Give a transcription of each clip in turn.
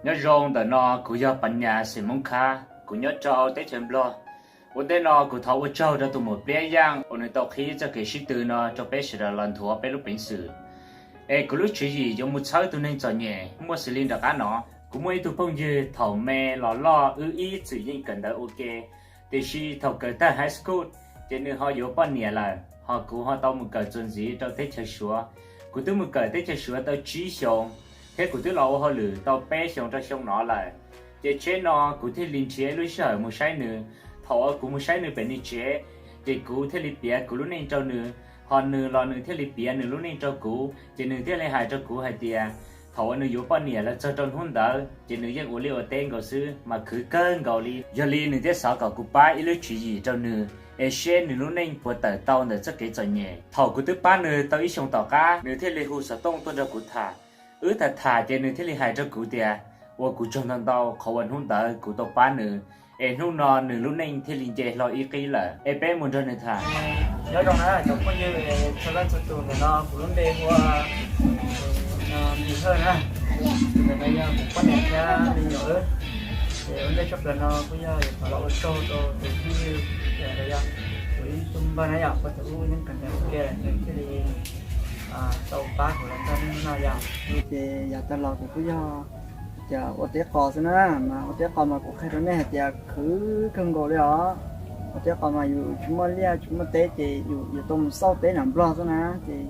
Nyob zoo, ntawm no kuv yog Pas Nyas xeem Hmoob Khab, kuv nyob rau teb chaws Nplog. Ua ntej no kuv thov ua tsaug rau tus muam Pliab Yaj uas nws tau qhib txoj kev sib tw no rau peb sawv daws los nthuav peb lub peev xwm. Es kuv lub tswv yim yuav mus txhawb tus neeg txom nyem muaj xws li nram qab no. Kuv muaj ib tug phooj ywg thaum me los loj wb ib txwm yeej kawm ntawv ua ke, tiam sis thaum kawm tag high school ces nws ho yuav poj niam lawm, ho kuv ho tau mus kawm txuas ntxiv rau teb chaws Suav. Kuv twb mus kawm teb chaws Suav tau tsib xyoos, thiab kuv twb los ua hauj lwm tau peb xyoos rau xyoo no lawm. Ces tsheb no kuv thiaj li nrhiav ib lub sij hawm mus saib nws. Thaum uas kuv mus saib nws pem nws tsev, ces kuv thiaj li piav kuv lub neej rau nws, ho nws los nws thiaj li piav nws lub neej rau kuv. Ces nws thiaj li hais rau kuv hais tias thaum uas nws yuav poj niam los txog rau hnub ntawd ces nws yeej ua liaj ua teb nkaus xwb mas khwv kawg nkaus li. Yog li nws thiaj xav kom kuv pab ib lub tswv yim rau nws, es seb nws lub neej puas tawm tau ntawm txoj kev txom nyem. Thaum kuv twb pab nws tau ib xyoos tom qab, nws thiaj li hu xov tooj tuaj nrog kuv tham. Wb tham tham ces nws thiaj li hais rau kuv tias ua kuv tsaug ntau ntau qhov uas hnub ntawd kuv tau pab nws, es hnub no nws lub neej thiaj li nce hlo ib qib lawm. Es peb mus nrog nws tham. Nyob zoo na cov phooj ywg txhua leej txhua tus, ntawm no kuv lub npe hu ua Npis Hawj na. Tus ntawm no yog kuv poj niam thiab me nyuam wb. Ces ua ntej tshaj plaws no kuj yog yuav thov los ua tsaug rau tus phooj ywg, yog kuv ib tug npawg na yom, kuv tus ub yeej kawm ntawv ua ke lawm, nws thiaj li tau pab kuv los txog niaj hnub no yom. Ces yav tag los kuv kuj yog tias ua teb qos xwb na, mas ua teb qos mas kuv qhia rau nej hais tias khwv kawg nkaus li os. Ua teb qos mas yus tsis muaj liaj tsis muaj teb ces yus yuav tau mus xauj teb nram Nplog xwb na, ces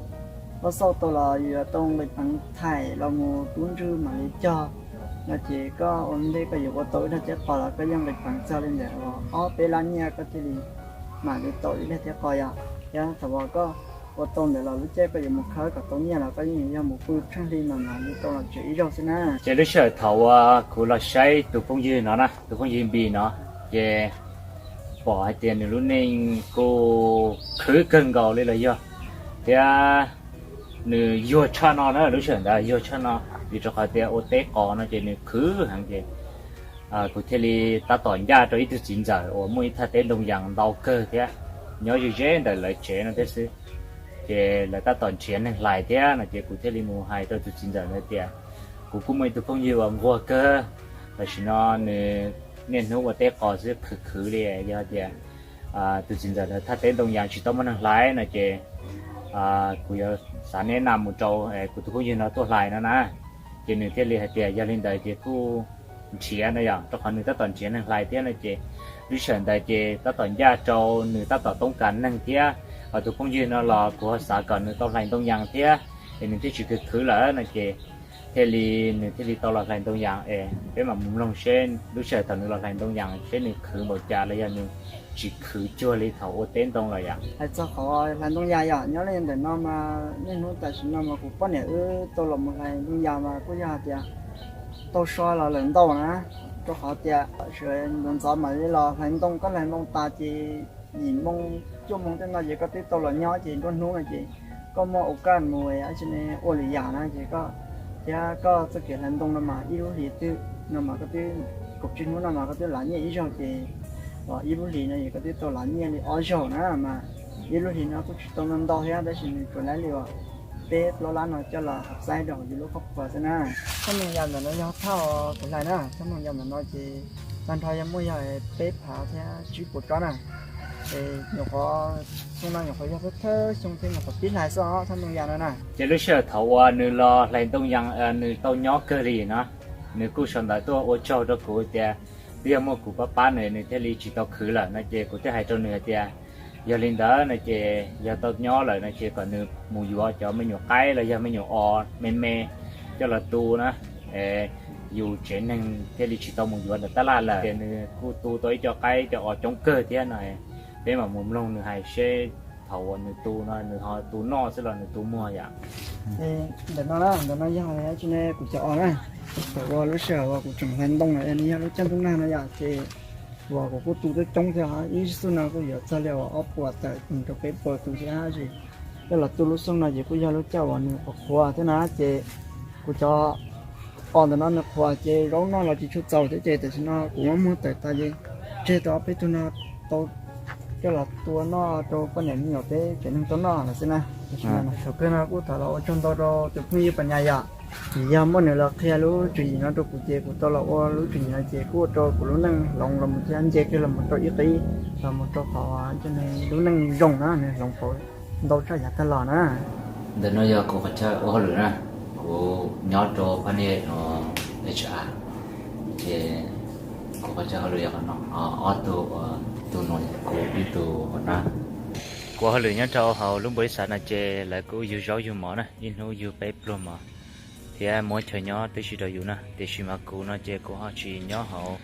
koj xauj tau los yus yuav tau nqis peev thaim los mus tub ntswg mam li cog no, ces koj ua ntej koj yuav ua tau ib daig teb qos los koj yeej nqis peev txog li ntawm ob peb lab nyiaj koj thiaj li mam li tau ib daig teb qos yom. Thiab thaum uas koj ua tau ntawd los lub caij koj yuav mus khawb kom tau nyiaj los koj yeej yuav yog mus pw tsheej hli mas mam li tau los tsev ib zaug xwb na. Ces lub sij hawm thaum uas kuv los saib tus phooj ywg no na, tus phooj ywg Npis no, ces pom hais tias nws lub neej kuj khwv kawg nkaus li los yog, thiab nws yuag tshaj no na, lub sij hawm ntawd yuag tshaj no, vim rau qhov tias ua teb qos no ces nws khwv heev ces kuv thiaj li tab tom ncaj rau ib tug txiv ntxawm uas muaj ib thaj teb ntoo yas ntau kawg thiab, nyob ze ze ntawm lawv tsev no thiab xwb. Ces lawv tab tom nrhiav neeg hlais thiab no ces kuv thiaj li mus hais rau tus txiv ntxawm ntawd tias kuv kuj muaj ib tug phooj ywg uas nquag kawg, tam sim no nws niaj hnub ua teb qos xwb khwv khwv li, yog tias tus txiv ntxawm ntawd thaj teb ntoo yas tsis tau muaj neeg hlais no ces kuv yuav xav neb na mus rau kuv tus phooj ywg no tuaj hlais no na. Ces nws thiaj li hais tias yog li ntawd ces kuj nrhiav no yom, rau qhov nws tab tom nrhiav neeg hlais thiab no ces lub sij hawm ntawd ces tab tom ncaj rau nws tab tom toob kas neeg thiab. Ho tus phooj ywg no los kuv ho xav kom nws tau hlais ntoo yas thiab, es nws thiaj tsis khwv khwv lawm no ces thiaj li nws thiaj li tau los hlais ntoo yas. Es peb mam mus mloog seb lub sij hawm thaum nws los hlais ntoo yas seb nws khwv npaum cas los yog nws tsis khwv cuag li thaum ua teb ntoo lawm yom. Hais txog qhov hlais ntoo yas yom, nyob li ntawm no mas niaj hnub tam sim no mas kuv poj niam wb tau los mus hlais ntoo yas mas kuj yog hais tias tau so los lawm ntau na, rau qhov tias sawv ntxov ntxov mam li los hlais ntoo, koj hlais ntoo tas ces yim moo cuaj moo tej no ces koj twb tau los nyob ces nruab hnub no ces koj muaj ua kaj mus ua si ne ua lwm yam na ces koj thiab koj txoj kev hlais ntoo no mas ib lub hlis twb no mas koj twb kaum tsib hnub no mas koj twb lav nyiaj ib zaug ces ib lub hlis no ces koj twb tau lav nyiaj li ob zaug na mas ib lub hlis no kuj tsis tau ntau ntau thiab tab sis nws tsuas laib li uas peb plaub lab no coj los hab xaib rau hauv yus lub qhov pua xwb na. Txhob moo yas ntawm no yog thaj kuv hlais na, txhob moo yas ntawm no ces tag nrho yog muaj yog peb phav thiab tsib puas tsob na. Es nyuam qhuav xyoo no nyuam qhuav yog thawj thawj xyoo thiab nyuam qhuav pib hlais xwb os, txhob moo yas no na. Ces lub sij hawm thaum uas nws los hlais ntoo yas nws tau nyob kawg li no, nws kuj sau ntawv tuaj ua tsaug rau kuv tias twb yog muaj kuv pab pab nws, nws thiaj li tsis tau khwv lawm no ces kuv thiaj hais rau nws hais tias yog li ntawd no ces yog tau nyob lawm no ces kom nws mus yuav cov me nyuam qaib los yog me nyuam os me me coj los tu na. Yus tsev neeg thiaj li tsis tau mus yuav ntawm tab laj lawm, ces nws kuj tu tau ib co qaib co os coob kawg thiab no. Peb mam mus mloog nws hais seb thaum uas nws tu no nws ho tu noj xwb los nws tu muag yom. Ntawm no na, ntawm no yog tsis ne kuv cov os na. Thaum uas lub sij hawm uas kuv tseem hlais ntoo no nws yog lub caij ntuj nag no yom, ces uas kuv kuj tu coob coob thiab, ib xub no kuj yuav txog li uas ob puas tawm rau peb puas tus thiab. Ces coj los tu lub xyoo no ces kuj yog lub caij uas nws qhuav qhuav thiab na, ces kuv cov os ntawm no nws qhuav ces zaub noj los tsis tshua txaus thiab, ces tam sim no kuv muab muag tawm tas ces tseg tau ob peb tug no tau coj los tua noj rau poj niam me nyuam peb tsev neeg tau noj lawm xwb na. Thaum kawg no kuj thov los ua tsaug ntau rau tus phooj ywg Pas Nyas yom, Yog muaj nws los qhia lub tswv yim no rau kuv ces kuv tau los ua lub tswv yim no ces kuj ua rau kuv lub neej hloov los mus thiab nce kiag los mus rau ib qib los mus rau qhov cov neeg lub neej zoo na, nws hloov pauv ntau tshaj yav tag los na. Ntawm no yog kuv qhov chaw ua hauj lwm na, kuv nyob rau pab nej no, H R, ces kuv qhov chaw hauj lwm yog qhov no, ob tug, tus no kuv ib tug na. Kuv ua hauj lwm nyob rau hauv lub npaus lis xav no ces lawv kuj yug zaub yug mov na, ib hnub yug peb pluag mov thiab muab chaw nyob tib si rau yus na. Tiam sis mas kuv no ces kuv ho tsis nyob hauv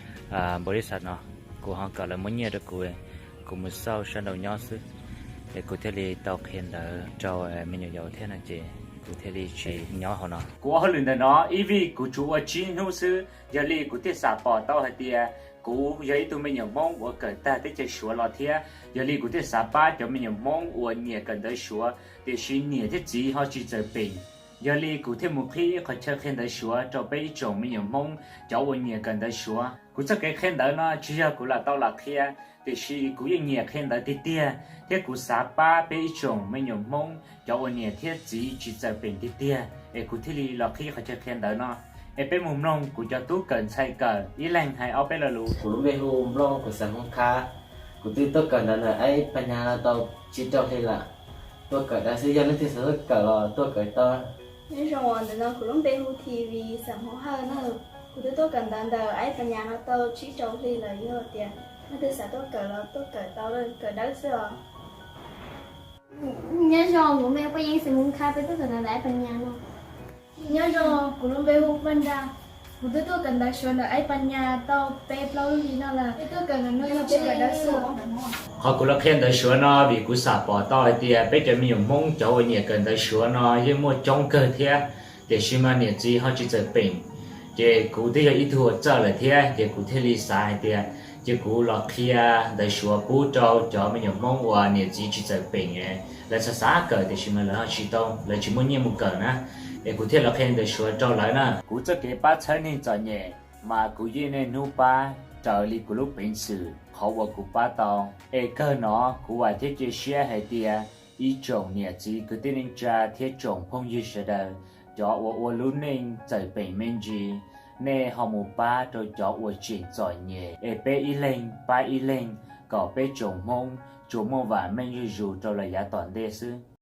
npaus lis xav no, kuv ho kom lawv muab nyiaj rau kuv, kuv mus xauj sab nraud nyob xwb. Es kuv thiaj li tau qhia ntawv rau me nyuam yaus thiab no ces kuv thiaj li tsis nyob hauv no. Kuv ua hauj lwm ntawm no ib vij kuv tsuas ua tsib hnub xwb, yog li kuv thiaj xam pom tau hais tias kuv yog ib tug me nyuam Hmoob uas kawm tag teb chaws Suav los thiab, yog li kuv thiaj xav pab cov me nyuam Hmoob uas nyiam kawm ntawv Suav tiam sis niam thiab txiv ho tsis txawm peem. Yog li kuv thiaj mus qhib qhov chaw qhia ntawv Suav rau peb ib tsoom me nyuam Hmoob cov uas nyiam kawm ntawv Suav. Kuv txoj kev qhia ntawv no tsis yog kuv lam tau lam qhia, tiam sis kuv yeej nyiam qhia ntawv tiag tiag thiab kuv xav pab peb ib tsoom me nyuam Hmoob cov uas niam thiab txiv tsis txawm peem tiag tiag es kuv thiaj li los qhib qhov chaw qhia ntawv no. Es peb mus mloog kuv cov tub kawm ntxhais kawm ib leeg hais ob peb lo lus. Kuv lub npe hu Nplooj, kuv xeem Hmoob Khab. Kuv twb tuaj kawm ntawv ntawm Aib Paj Nyas no tau tsib rau hli lawm. Tuaj kawm dawb xwb, yog leej twg xav tuaj kawm los tuaj kawm tau. Nyob zoo, ntawm no kuv lub npe hu Thi Vij, xeem Hmoob Hawj na. Kuv twb tuaj kawm ntawv ntawm Aib Paj Nyas no tau tsib rau hli lawm, yog tias leej twg xav tuaj kawm los tuaj kawm tau, kawm dawb xwb os. Nyob zoo, kuv lub npe hu Paj Yeeb, xeem Hmoob Khab, peb tuaj kawm ntawv ntawm Aib Paj Nyas no. Nyob zoo, kuv lub npe hu Paj Nra, kuv twb tuaj kawm ntawv Suav ntawm Aib Paj Nyas tau peb plaub lub hli no lawm. Peb tuaj kawm ntawv no yog peb kawm dawb xwb. Qhov kuv los qhia ntawv Suav no vim kuv xam pom tau hais tias peb cov me nyuam Hmoob cov uas nyiam kawm ntawv Suav no yeej muaj coob kawg thiab, tiam sis mas niam txiv ho tsis txawm peem. Ces kuv twb yog ib tug uas txawj lawm thiab, ces kuv thiaj li xav hais tias ces kuv los qhia ntawv Suav pub rau cov me nyuam Hmoob uas niam txiv tsis txawm peem, lawv xav xav kawm tiam sis mas lawv ho tsis tau, lawv tsis muaj nyiaj mus kawm na, es kuv thiaj los qhia ntawv Suav rau lawv na. Kuv txoj kev pab txhawb neeg txom nyem mas kuv yeej niaj hnub pab raws li kuv lub peev xwm qhov uas kuv pab tau. Es kawg no kuv vam thiab cia siab hais tias ib tsoom niam txiv kwv tij neej tsa thiab tsoom phooj ywg sawv daws, cov uas ua lub neej txawm peem me ntsis, nej ho mus pab rau cov uas tseem txom nyem es peb ib leeg pab ib leeg kom peb tsoom Hmoob tsuas muaj vam meej zuj zus rau lawm yav tom ntej xwb.